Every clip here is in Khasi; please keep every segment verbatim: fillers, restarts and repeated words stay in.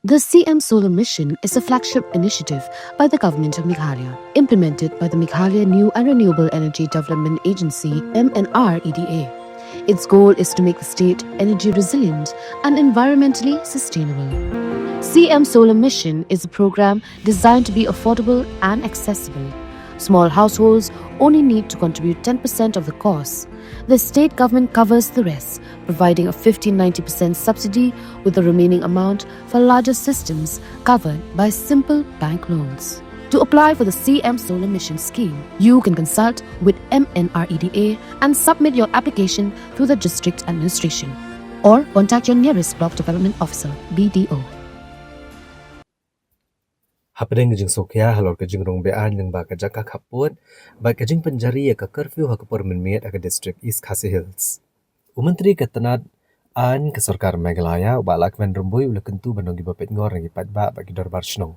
The C M Solar Mission is a flagship initiative by the Government of Meghalaya, implemented by the Meghalaya New and Renewable Energy Development Agency, M N R E D A. Its goal is to make the state energy resilient and environmentally sustainable. C M Solar Mission is a program designed to be affordable and accessible. Small households only need to contribute ten percent of the cost. The state government covers the rest, providing a fifty ninety percent subsidy, with the remaining amount for larger systems covered by simple bank loans. To apply for the C M Solar Mission scheme, you can consult with M N R E D A and submit your application through the district administration, or contact your nearest block development officer, B D O. Hapdeng ka jingsngewkhia halor ka jingrung be-aiñ lyngba ka jaka khappud bad ka jingpynjari ïa ka curfew ha ka por mynmiet ha ka district East Khasi Hills, u Myntri ka tnad aiñ ka sorkar Meghalaya, u Bah Lahkmen Rymbui, u la kyntu ban long kiba peit ngor na ki paidbah bad ki dorbar shnong.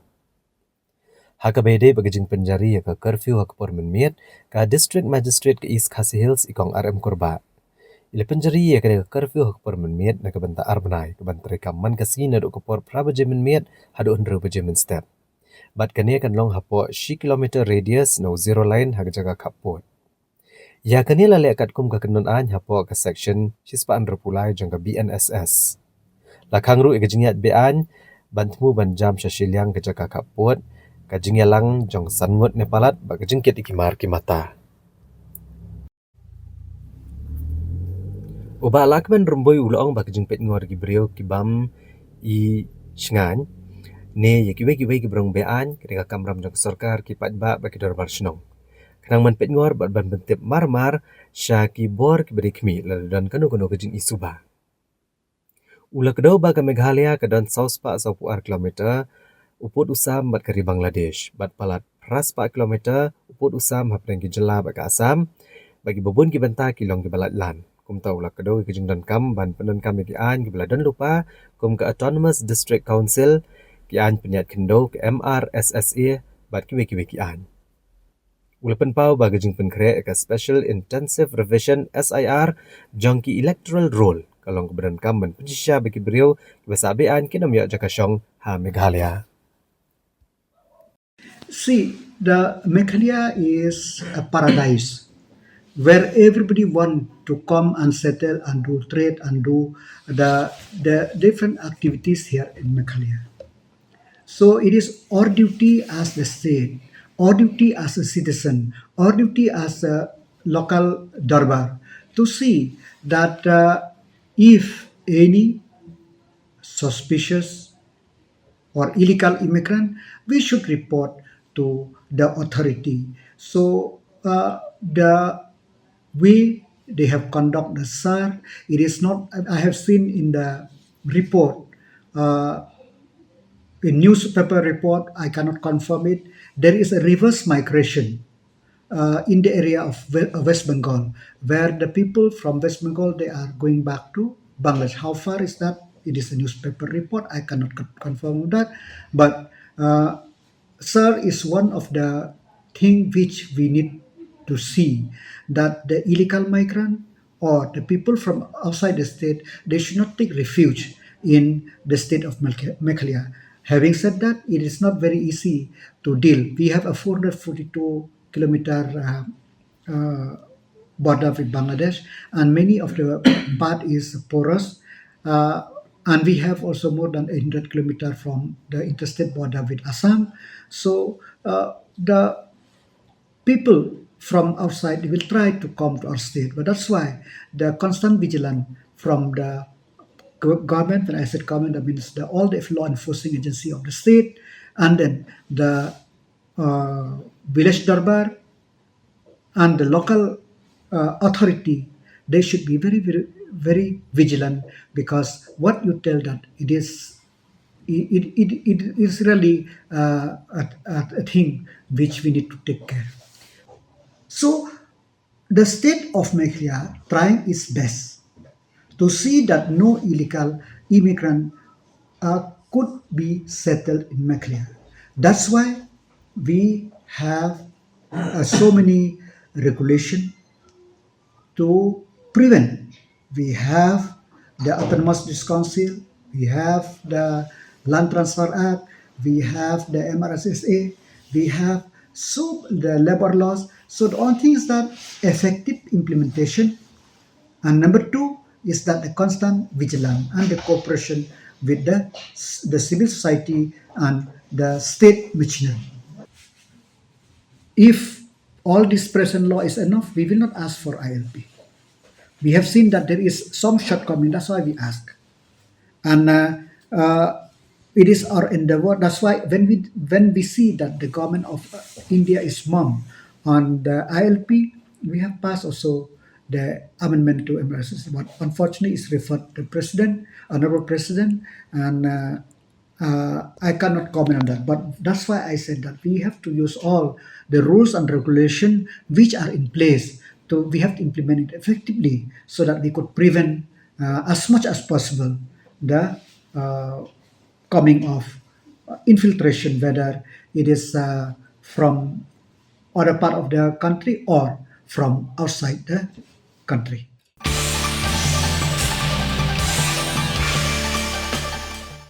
Ha kaba ïadei bad ka jingpynjari ïa ka curfew ha ka por mynmiet, ka District Magistrate ka East Khasi Hills, i Kong R M Kurbah, i la pynjari ïa kane ka curfew ha ka por mynmiet na ka bynta ar bnai, kaban treikam man ka sngi naduh ka por phra baje mynmiet haduh hynriew baje mynstep. Bad kane kan long hapoh shi kilometer radius na u zero line ha ka jaka khappud. Ïa kane la leh katkum ka kynhun aiñ hapoh ka section shispah hynriewphew lai jong ka B N S S. La khang ruh ïa ka jingïaid be-aiñ ban thmu ban jam sha shiliang ka jaka khappud, ka jingïalang jong san ngut ne palat bad ka jingkit ïa ki mar ki mata. U Bah Lahkmen Rymbui u la ong ba ka jingpeit ngor ki briew ki bym i shngaiñ ne ïa kiwei kiwei ki briew be-aiñ, ka dei ka kamram jong ka sorkar, ki paidbah bad ki dorbar shnong. Khnang ban peit ngor bad ban pyntip mar mar sha ki bor kiba dei khmih lada don kano kano ka jingisuba. U la kdew ba ka Meghalaya ka don saw spah saw phew ar kilometer u pud u sam bad ka ri Bangladesh, bad palat phra spah kilometer u pud u sam hapdeng ki jylla bad ka Assam, bad kiba bun ki bynta ki long kiba lait lan. Kumta u la kdew ïa ka jingdonkam ban pyndonkam ïa ki aiñ kiba la don lypa, kum ka Autonomous District Council, ki aiñ pynïaid khyndew, ka M R S S A, bad kiwei kiwei ki aiñ. U la pynpaw ba ka jingpynkhreh ïa ka Special Intensive Revision, S I R, jong ki electoral roll ka long kaba donkam ban pynshisha ba ki briew kiba sah be-aiñ kin ym ïoh jaka shong ha Meghalaya. See, the Meghalaya is a paradise where everybody want to come and settle and do trade and do the, the different activities here in Meghalaya. So it is our duty as the state, our duty as a citizen, our duty as a local Darbar to see that, uh, if any suspicious or illegal immigrant, we should report to the authority. So, uh, the way they have conducted the SAR, it is not, I have seen in the report, uh, in newspaper report, I cannot confirm it, there is a reverse migration, uh, in the area of We-, uh, West Bengal, where the people from West Bengal, they are going back to Bangladesh. How far is that? It is a newspaper report. I cannot con-, confirm that. But, uh, SAR is one of the thing which we need to see, that the illegal migrant or the people from outside the state, they should not take refuge in the state of Megha-, Meghalaya. Having said that, it is not very easy to deal. We have a four hundred forty-two kilometer, uh, uh, border with Bangladesh, and many of the part is porous. Uh, and we have also more than eight hundred kilometer from the interstate border with Assam. So, uh, the people from outside will try to come to our state, but that's why the constant vigilance from the go-, government, when I said government, that means the, all the law enforcing agency of the state, and then the, uh, village Darbar, and the local, uh, authority, they should be very, very, very vigilant, because what you tell that it is, it, it, it, it is really, uh, a, a, a thing which we need to take care. So the state of Meghalaya trying its best to see that no illegal immigrant, uh, could be settled in Meghalaya. That's why we have, uh, so many regulation to prevent. We have the Autonomous District Council, we have the Land Transfer Act, we have the M R S S A, we have so the labor laws. So the only thing is that effective implementation. And number two is that the constant vigilance and the cooperation with the, the civil society and the state machinery. If all this present law is enough, we will not ask for I L P. We have seen that there is some shortcoming, that's why we ask. And uh, uh, it is our endeavor. That's why when we when we see that the government of uh, India is mum on the I L P, we have passed also the amendment to M R S S. But unfortunately, it's referred to the president, honorable president, and uh, uh, I cannot comment on that. But that's why I said that we have to use all the rules and regulation which are in place. To we have to implement it effectively so that we could prevent uh, as much as possible the uh, coming of uh, infiltration, whether it is uh, from other part of the country or from outside the country.